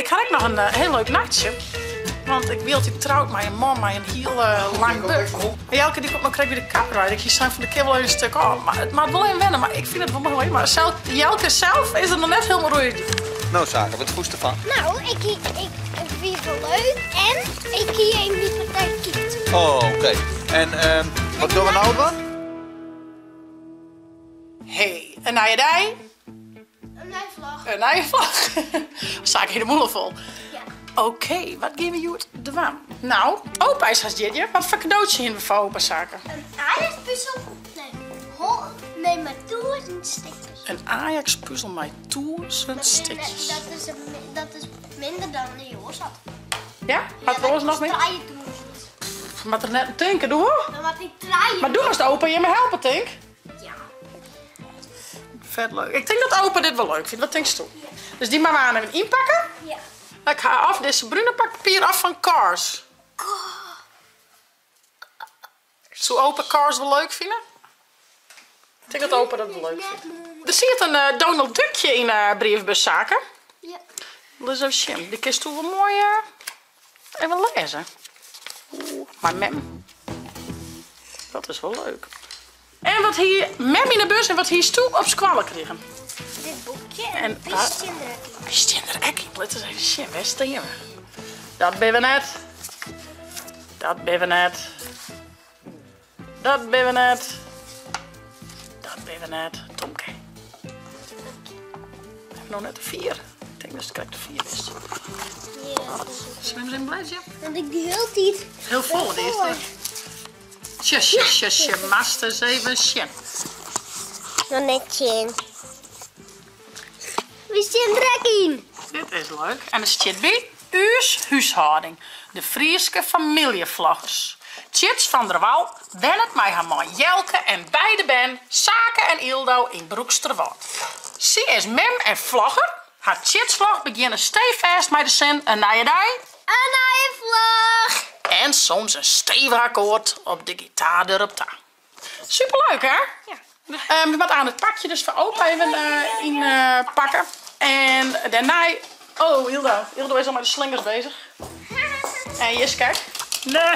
Ik ha ek noch in hiel leuk nachtsje. Want ik wie altyd troud mei in man mei in hiel lang burd. En Jelke dy komt no krekt by de kapper wei. Ik hie sein fan der kin wol even in stik ôf. Mar it moat wol even wenne. Mar ik fyn it wol moai. Mar sels, Jelke sels is der noch net hielendal oer út. No Sake, wat fûst derfan? No, ik hie, ik wie wol leuk en ik hie even dy partij kiest. Oh, oké. En wat dogge we no dwaan? Hey, in nije dei. In nije vlog. In nije vlog. Sake hie de mûle fol. Ja. Oké, wat gean we hjoed dwaan? No, opa is hast jierdei. Wat foar kadootsje hiene we foar opa, Sake? In Ajax-puzzel. Nee, hol, nee, mei tûzen stikjes. In Ajax-puzzel mei tûzen stikjes. Dat is, dat is minder dan dy oars hat. Ja? Hat er oars noch mear? 3000. Moat der net oan tinke, doe. Dan moat ik trije. Mar doe moatst opa jimme helpe, tink? Ja. Fet leuk. Ik tink dat opa dit wol leuk fynt. Wat tinksto? Ja. Dus dy moatte we aan even ynpakke. Ja. Ik ha of dizze brune pak papier of fan Cars. Soe opa Cars wol leuk fine? Ik tink dat opa dat wol leuk fynt. Der siet in eh, Donald Duckje yn de briefbus, Sake. Ja. Lis even sjen. Dy kinst wol moai eh, even lêze. Oeh, mei mem. Dat is wol leuk. En wat hie mem yn de bus en wat hiesto op skoalle krigen? Dit boekje en wy stean der ek yn. Wy stean der ek yn. Lit ris even sjen, wêr stean we? Dat binne we net. Dat binne we net. Dat binne we net. Dat binne we net. Tomke. We hawwe no net te fier. Ik tink datst krekt te fier bist. Ja. Slim ris even blêdzje. Want ik die hiel tiid. Hiel folle diest. Tsje, tsje, tsje, tsje, moatst ris even sjen. Noch net sjen. Wy stean der ek yn. Dit is leuk. En der stiet by, ús húshâlding, de Fryske famyljevloggers. Tjits van der Wal wennet mei har man Jelke en beide bern, Sake en Yldo, yn Broeksterwâld. Sy is mem en vlogger. Har Tjitsvlog begjinne steefêst mei de sin in nije dei. In nije vlog! En soms in stevich akkoard op de gitaar derop ta. Superleuk hè? Ja. We moatte aan it pakje dus foar opa even ynpakke. En dêrnei, oh Yldo, Yldo is al mei de slingers bezich. En Jiske. Nee,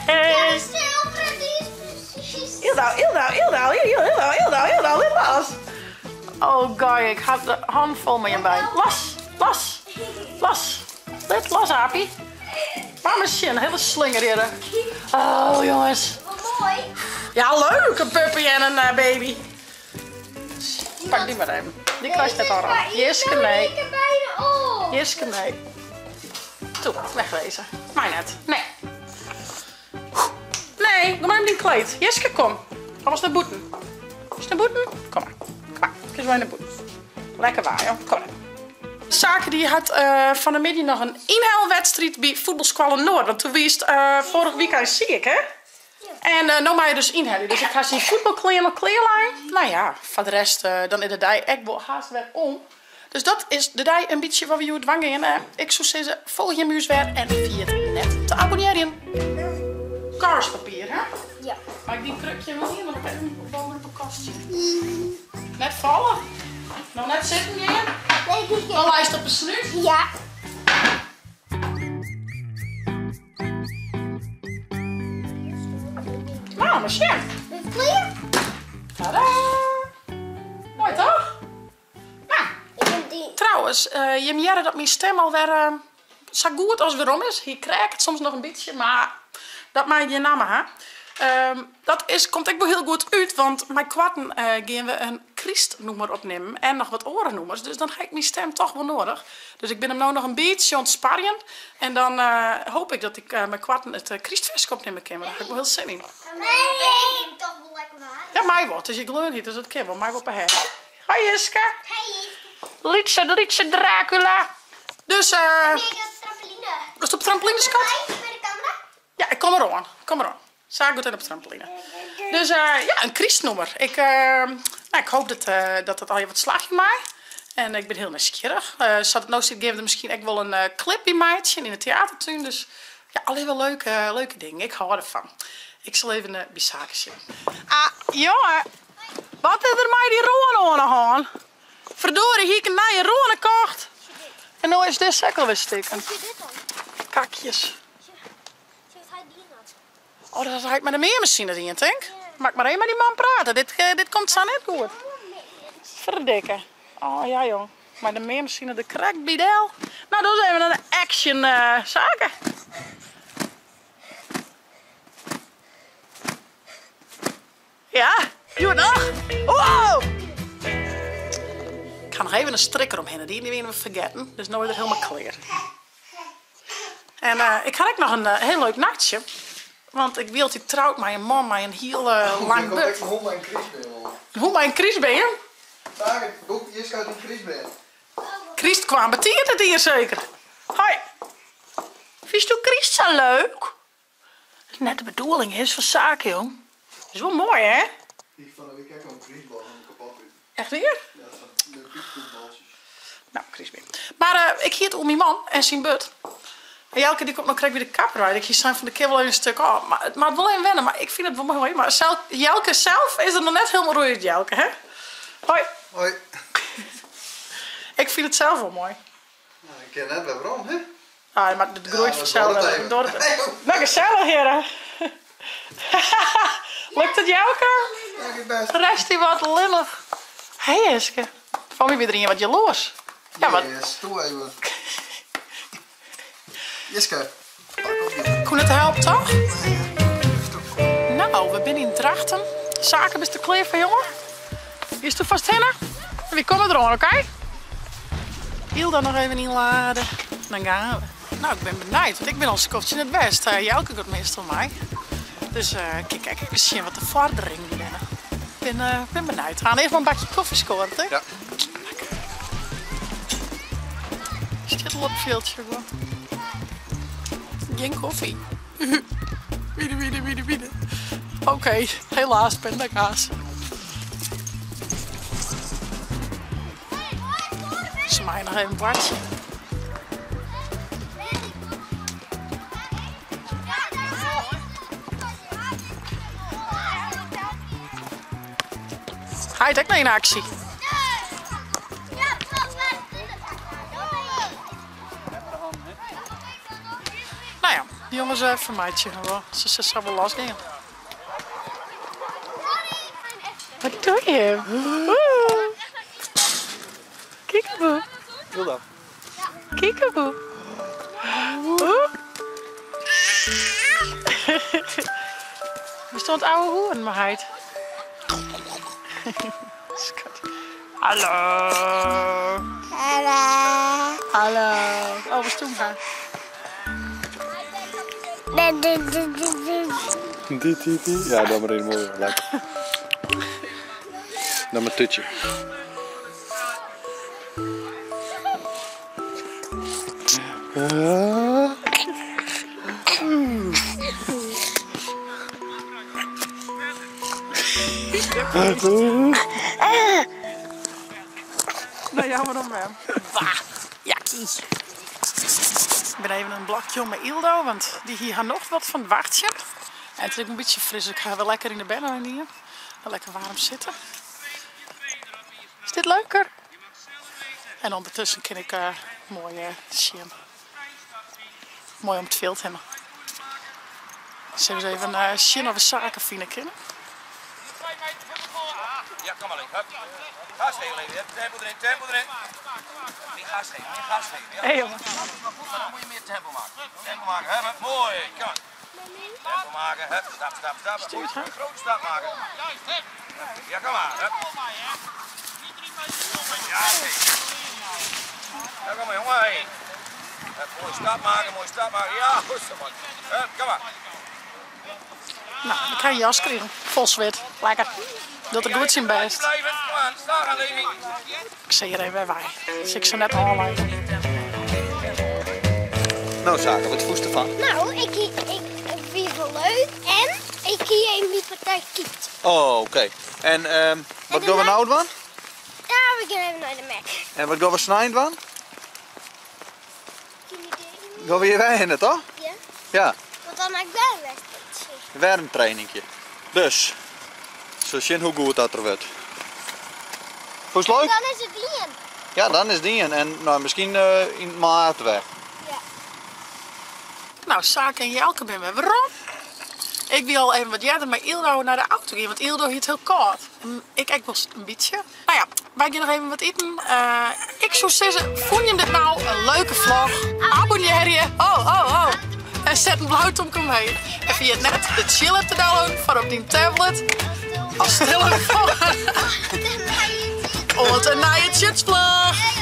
nee. Ja, de zilveren, die is precies. Yldo, Yldo, Yldo, Yldo, Yldo, Yldo, lit los. Oh guy, ik ha de han fol mei jim beiden. Los, los, los. Lit los, Apie. Mar mar sjen, in hiele slinger hjirre. Oh jonges. Wat moai. Ja, leuk, in puppy en in eh, baby. Pak dy mar even. Dy krijst net al rap. Jiske, nee. Jiske, nee. Toe, wegwezen. Mei net. Nee. Nee, kom maar even dyn kleed. Jiske, kom. Of wolst nei bûten? Wolst nei bûten? Kom mar. Kom mar. Kinst mei nei bûten. Lekker waar, joh. Kom mar. Sake dy hat fan 'e middei noch in ynhelwedstriid by fuotbalskoalle Noord. Want doe wiest foarich wykein siik, hè? En no mei er dus ynhelje. Dus ik ha syn fuotbalklean al klearlein. No ja, foar de rest dan is de dei ek wol hast wer om. Dus dat is de dei in bytsje wat we hjoed dwaan gean. Ik soe sizze, folgje jim ús wer en ferjit net te abonnearjen. Cars-papier, hè? Ja. Mei ik dyn krukje wol hier? Want ik even op op een kastje. Net falle. No net sitten gean. Nee, Dan leist op 'e snút. Ja. Nou, mar sjen. Is it klear? Tada! Moai toch? Nou, trouwens, jim hearre dat myn stim alwer sa goed as werom is. Hy kreaket soms noch in bytsje, mar dat mei gjin namme ha. Dat is, komt ek wol hiel goed út, want mei koarten gean we in krystnûmer opnimmen en noch wat oare nûmers. Dus dan ha ik myn stim toch wol noadich. Dus ik bin him no noch in bytsje oan it sparjen. En dan hoop ik dat ik mei koarten it krystferske opnimme kin, want dêr ha ik wol hiel sin yn. Ja, mei wol. It is hjir gleonhyt, dus dat kin wol. Mei wol op 'e hert. Hoi Jiske. Lytse, lytse Dracula. Dus, eh. Wolst op de trampoline, skat? Ja, ik kom deroan. Kom deroan. Sa goed en op de trampoline. Dus eh, ja, in krystnûmer. Ik, eh, nou, ik hoop dat, eh, dat dat allegear wat slagje mei. En ik bin hiel nijsgjirrich. Sa't it no stiet gean we der miskien ek wol in clip by meitsjen yn de teatertún. Dus ja, allegear wol leuke, leuke dingen. Ik hâld derfan. Ik sil even by Sake sjen. Ah, jonge, wat is der mei dy râne oan 'e hân? Ferdorie, hie ik in nije râne kocht. En no is dizze ek alwer stikken. Sjoch dit dan. Kakjes. Sjoch wat hy dien hat. Oh, dat hat hy mei de meanmasine dien, tink. Moat ik mar even mei dy man prate. Dit, dit komt sa net goed. Ferdikke. Oh ja, jong. Mei de meanmasine der krekt by del. No, dat is even in action sake. Ja, hjoed noch. Wow! Ik ha noch even in strikker omhinne dien, dy wiene we fergetten. Dus no is er hielendal klear. En ik ha ek noch in hiel leuk nijtsje. Want ik wie altyd troud mei in man mei in hiel lang burd. Hoe mei in krystbeam. Hoe mei in krystbeam? Jiske hat in krystbeam. Kryst kwam betiid dit jier seker. Hoi. Fynsto kryst sa leuk? Dat net de bedoeling is fan Sake, jong. Is wol moai, hè? Ik fan de week ek al in krystbal helemaal kapot út. Echt wier? Ja, fan de krystbaltsjes. Nou, krystbeam. Mar ik hie it oer myn man en syn burd. En Jelke dy komt no krekt by de kapper wei. Ik hie sein fan der kin wol even in stuk ôf. Mar it moat wol even wenne. Mar ik fyn it wol moai. Mar Jelke sels is der noch net hielendal oer út, Jelke, hè? Hoi. Hoi. Ik fyn it sels wol moai. Nou, ik kin net wer werom, hè? Ah, mar it groeit Ja, fansels dat wer. duorret Duorret even. Nou, gesellich hjirre. Lukt it Jelke? Ja, giet best. Rest dy wat allinnich. Hé Jiske, foar my wie der ien wat jaloers. Ja, wat? Yes, doe even. Jiske, pak op je. Koe net helpe, toch? Nou, we binne yn Drachten. Sake, bist der klear foar, jonge? Giest fêst hinne? Wy komme deroan, oké? Hilda noch even ynlade. Dan gean we. Nou, ik bin benijd, want ik bin al in skoftsje net west. Jelke giet meastal mei. Dus ik kin ek even sjen wat de foarderingen binne. Ik bin benijd. We gaan earst mar in bakje kofje skoaren, tink? Ja. Lekker. Stiet al op it fjildsje gewoan. Gjin kofje. Wiede, wiede, wiede, wiede. Oké, helaas pindakaas. Ze mij noch even boartsje. Heit ek noch yn aksje? Nou ja, de jonges fermeitsje har wol. Se sille sa wol los gean. Wat doe je? Kiekeboe. Hilda. Kiekeboe. Bist oan it ouwehoeren mei heit? Skat. Hallo. Hallo. Hallo. Oh, wat stoem ha. Die, die, die. Ja, dan maar een mooie. Lekker. Dan maar tutje. Nou, jammer om hem. Bah, jakkie. Ik ben even in blokje om mei Ildo, want dy hie har nocht wat fan it wachtsjen. En it is ek in bytsje fris, dus ik ha wer lekker yn de berne dien. Lekker waarm sitte. Is dit leuker? En ûndertusken kin ik moai sjen. Moai om it fjild hinne. Sille we ris even sjen oft we Sake fine kinne. Ja, kom maar Hup. Gas geven even. Tempo erin, tempo erin. Meer gas geven, meer gas geven. Ja. Hey, jongen. Maar dan moet je meer tempo maken. Tempo maken, hup, mooi. Kom maar. Tempo maken, hup, stap, stap, stap. Stuurt, hè? Een grote stap maken. Ja, kom maar. Hup. Ja, oké. Ja, kom maar jongen. Hey. Hup, mooie stap maken, mooie stap maken. Ja, goed zo man. Hup, kom maar. Nou, ik ha in jas krigen. Fol swit. Lekker. Docht er goed syn bêst. Blijven, kom aan, sta gaan Levi. Ik sil hjir even wer wei. Sil ik se net ôfleide. Nou Sake, wat fûnst derfan? Nou, ik, ik wie wol leuk en ik hie even dy partij kykt. Oh, oké. En wat gean we no dwaan? Ja, we gean even nei de Mac. En wat gean we snein dwaan? Geen idee. Gean we hjir wer hinne, toch? Ja. Ja. Want dan ha ik wer in wedstriidsje. Wer in trainingje. Dus, se sjen hoe goed dat der wurdt. Fûnst leuk? Dan is it dien. Ja, dan is dien. En nou, miskien yn maart wer. Ja. Nou, Sake en Jelke binne wer werom. Ik wie al even wat earder mei Yldo nei de auto gien, want Yldo hie it hiel kâld. En ik ek wol in bytsje. No ja, wy gean noch even wat iten. Ik soe sizze, fûn jim dit nou in leuke vlog? Abonnearje! Oh, oh, oh! En set in blau tomke omheech. En ferjit net de Tsjil app te downloaden foar op dyn tablet as telefoan. Oant in nije Tsjutsvlog!